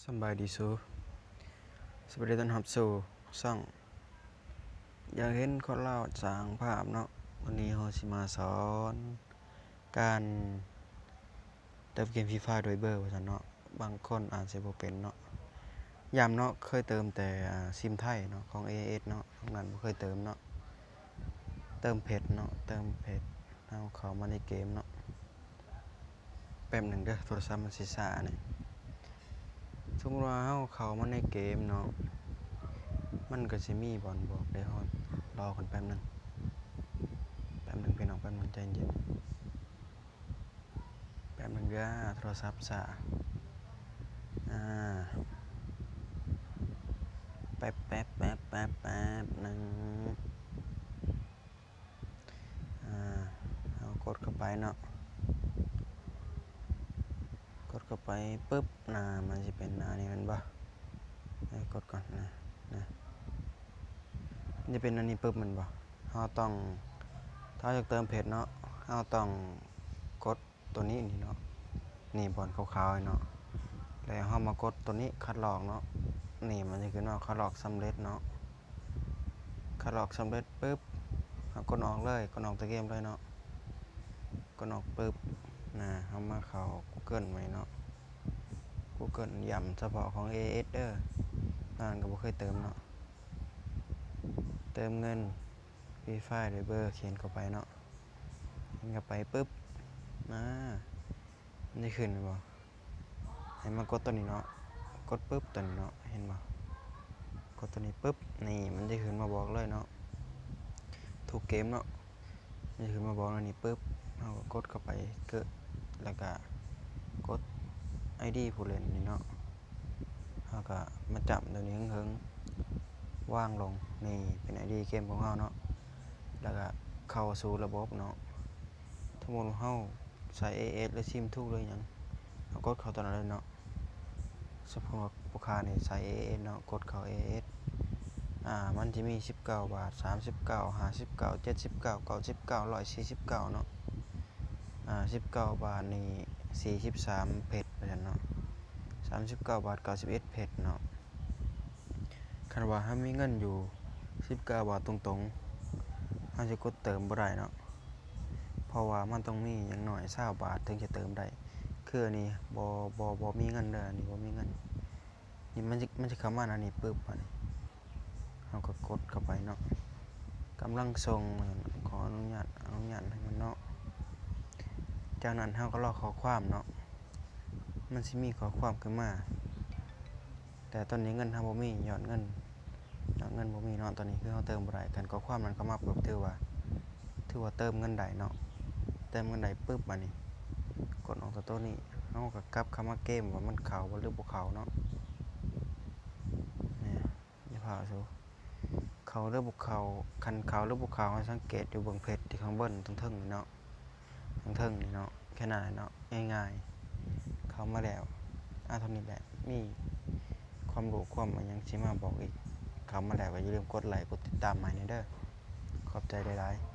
ສຳບາຍດີຊູ ສະບາຍດີ ຕ້ອນຮັບສູ່ຊ່ອງຢາກເຫັນຄົນລາວສ້າງພາບເນາະ. ມື້ນີ້ເຮົາຊິມາສອນການເຕີມເກມຟຣີຟາຍໂດຍເບີວ່າຊັ້ນເນາະ. ບາງຄົນອາດຊິບໍ່ເປັນເນາະ. ຢ້ຳເນາະ ເຄີຍເຕີມແຕ່ ອາ ຊິມໄທເນາະ ຂອງເອເອສເນາະ, ນອກນັ້ນບໍ່ເຄີຍເຕີມເນາະ. ເຕີມເພັດເນາະ ເຕີມເພັດ. ເຮົາເຂົ້າມາໃນເກມເນາະ. ແປັບໜຶ່ງເດີ ໂທລະສັບມັນຊິຊ້ານີ້. ສົມມຸດວ່າເຮົາເຂົ້າມາໃນເກມເນາະ ມັນກໍຊິມີບ່ອນບອກເດ້. ເຮົາລໍກັນແປັບໜຶ່ງ ແປັບໜຶ່ງພີ່ນ້ອງ ແປັບໜຶ່ງ ໃຈເຢັນ ແປັບໜຶ່ງເດີ ໂທລະສັບຊ້າ. ອາ ແປັບ ແປັບ ແປັບ ແປັບ ແປັບໜຶ່ງ. ອາ ເຮົາກົດເຂົ້າໄປເນາະ ກົດເຂົ້າໄປປຶບ ໜ້າມັນຊິເປັນໜ້ານີ້ແມ່ນບໍ່? ໃຫ້ກົດກ່ອນນະ ນະ ມັນຈະເປັນອັນນີ້ປຶບແມ່ນບໍ່? ເຮົາຕ້ອງ ຖ້າເຮົາຢາກເຕີມເພັດເນາະ ເຮົາຕ້ອງກົດ ຕົວນີ້ນີ້ເນາະ ນີ້ບ່ອນຂາວໆນີ້ເນາະ ແລ້ວເຮົາມາກົດຕົວນີ້ຄັດລອກເນາະ. ນີ້ມັນຈະຂຶ້ນວ່າຄັດລອກສຳເລັດເນາະ. ຄັດລອກສຳເລັດປຶບ ເຮົາກົດອອກເລີຍ ກົດອອກແຕ່ເກມເລີຍເນາະ. ກົດອອກປຶບນະ ເຮົາມາເຂົ້າກູເກີນໃໝ່ເນາະ. ກູເກີນ ຢ້ຳສະເພາະຂອງເອເອສເດີ ນອກນັ້ນກໍບໍ່ເຄີຍເຕີມເນາະ. ເຕີມເງິນຟຣີຟາຍໂດຍເບີ ຂຽນເຂົ້າໄປເນາະ. ເຫັນເຂົ້າໄປປຶບ ອາ ມັນຈະຂຶ້ນແມ່ນບໍ່? ໃຫ້ມາກົດຕົວນີ້ເນາະ ກົດປຶບຕົວນີ້ເນາະ ເຫັນບໍ່? ກົດຕົວນີ້ປຶບ ນີ້ມັນຈະຂຶ້ນມາບອກເລີຍເນາະ ທຸກເກມເນາະ. ມັນຈະຂຶ້ນມາບອກແນວນີ້ປຶບ ເຮົາກໍກົດເຂົ້າໄປເກີດ ແລ້ວກໍກົດໄອດີຜູ້ຫຼິ້ນນີ້ເນາະ. ເຮົາກໍມາຈ້ຳຕົວນີ້ເຫິງໆ ວາງລົງ ນີ້ເປັນໄອດີເກມຂອງເຮົາເນາະ. ແລ້ວກໍເຂົ້າສູ່ລະບົບເນາະ. ສົມມຸດວ່າເຮົາໃສ່ເອເອສ ຫຼື ຊິມທູກ ຫຼື ຫຍັງ ເຮົາກົດເຂົ້າຕົວນັ້ນເລີຍເນາະ. ສົມມຸດວ່າລູກຄ້ານີ້ໃສ່ເອເອສເນາະ ກົດເຂົ້າເອເອສ ອາ ມັນຈະມີສິບເກົ້າບາດ ສາມສິບເກົ້າ ຫ້າສິບເກົ້າ ເຈັດສິບເກົ້າ ເກົ້າສິບເກົ້າ ຮ້ອຍສີ່ສິບເກົ້າເນາະ. ອາ ສິບເກົ້າບາດນີ້ ສີ່ສິບສາມເພັດວ່າຊັ້ນເນາະ ສາມສິບເກົ້າບາດ ເກົ້າສິບເອັດເພັດເນາະ. ຄັນວ່າເຮົາມີເງິນຢູ່ສິບເກົ້າບາດຕົງໆ ເຮົາຊິກົດເຕີມບໍ່ໄດ້ເນາະ ເພາະວ່າມັນຕ້ອງມີຢ່າງໜ້ອຍຊາວບາດເຖິງຈະເຕີມໄດ້. ຄືອັນນີ້ບໍ່ ບໍ່ ບໍ່ມີເງິນເດີ ອັນນີ້ບໍ່ມີເງິນ. ນີ້ມັນຈະ ມັນຈະເຂົ້າມາອັນນີ້ປຶບ ອັນນີ້ ເຮົາກໍກົດເຂົ້າໄປເນາະ ກຳລັງສົ່ງ ຂໍອະນຸຍາດ ອະນຸຍາດໃຫ້ມັນເນາະ. ຈາກນັ້ນເຮົາກໍລໍຂໍ້ຄວາມເນາະ ມັນຊິມີຂໍ້ຄວາມຂຶ້ນມາ. ແຕ່ຕອນນີ້ເງິນເຮົາບໍ່ມີ ຍອດເງິນ ຍອດເງິນບໍ່ມີເນາະ ຕອນນີ້ຄືເຮົາເຕີມບໍ່ໄດ້. ຄັນຂໍ້ຄວາມນັ້ນເຂົ້າມາປຶບ ຖືວ່າ ຖືວ່າເຕີມເງິນໄດ້ເນາະ ເຕີມເງິນໄດ້ປຶບ ອັນນີ້ ກົດອອກຈາກໂຕນີ້ ເຮົາກໍກັບເຂົ້າມາເກມວ່າມັນເຂົ້າບໍ່ ຫຼື ບໍ່ເຂົ້າເນາະ. ນີ້ ຢ່າພາວຊູ ເຂົ້າຫຼືບໍ່ເຂົ້າ. ຄັນເຂົ້າຫຼືບໍ່ເຂົ້າ ເຮົາສັງເກດຢູ່ເບິ່ງເພັດທີ່ຂ້າງເບິ່ງເທິງໆນີ້ເນາະ ເທິງໆນີ້ເນາະ ແຄ່ນັ້ນແຫຼະເນາະ ງ່າຍໆ. ເຂົ້າມາແລ້ວ ອາ ເທົ່ານີ້ແຫຼະ. ມີຄວາມຮູ້ຄວາມຫຍັງຊິມາບອກອີກ ເຂົ້າມາແລ້ວກໍຢ່າລືມກົດໄລ ກົດຕິດຕາມໃຫ້ແດ່ເດີ. ຂອບໃຈຫຼາຍໆ.